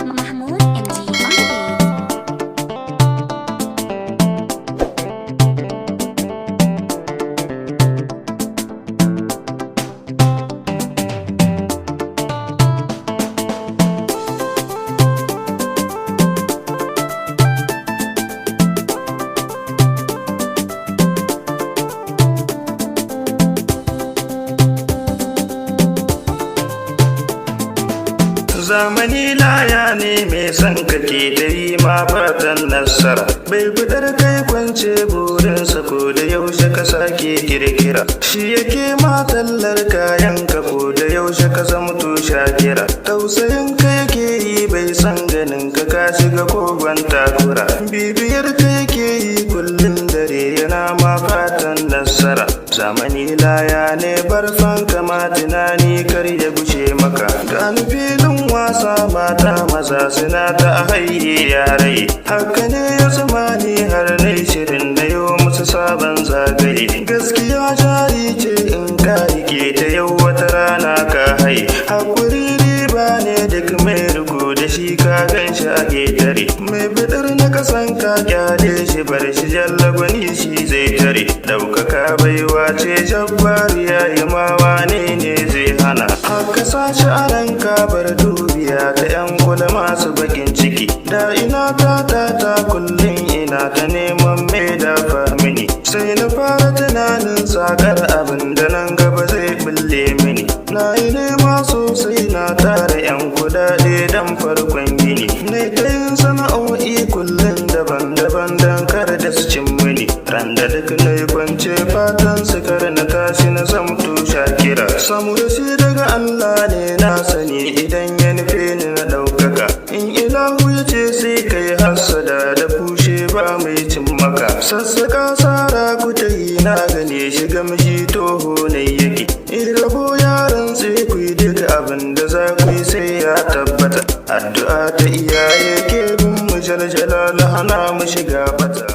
Mahmoud MG on the beat. Zamani laya ne, mai son kake da yi ma fatan nasara. Bai bidar kai kwance burinsa, ko da yaushe ka sake kirkira. Shi yake ma tallar kayan ka, ko da yaushe ka zamto shakira. Tausayin ka yake yi, bai san ganin ka ka shiga kogon takura. Bibiyar ka yake yi kullum dare, yana ma fatan nasara. Zamani laya ne, barfan kama tunani kar ya gushe maka. Gani filin wasa, mata maza suna ta haye yarai. Haka ne ya tsamani har nai shirin na yau musu sabon zagaye. Gaskiya jari ce, in ka rike ta yau, wata rana ka hai. Hakuri riba ne, duk mai riko da shi ka gan shi a ketare. Mai bidar na kasan ka, kyale shi, bar shi, jallagwani shi zai tare. Ɗaukaka baiwa ce, Jabbari ya yi ma, wane ne zai hana? Haka sashi a ranka, bar dubiya ta yan kula masu bakin ciki. Da ina ta ta ta kullum ina ta neman mai dafa mini, sai na fara tunanin sakar abin da nan gaba zai bulle mini. Na yi nema sosai, na tara yan kudade dan farkon gini. Na ta yin sana'o'i kullum daban-daban dan kar da su cin mini. Ran da duk na yi kwance, fatan su kar na tashi na zamto shakira. Samu da shi daga Allah ne, na sani idan ya nufe ni na ɗaukaka. In Ilahu ya ce sai kai hassada da kushe, ba mai cin maka. Sassaka sara ku ta yi, na gane shi gamshi toho ne yake. In rabo yaran sai ku yi duk abin da za ku yi, sai ya tabbata. Addu'a ta iyaye ke bin mu, jaljalala hana mu shiga bata.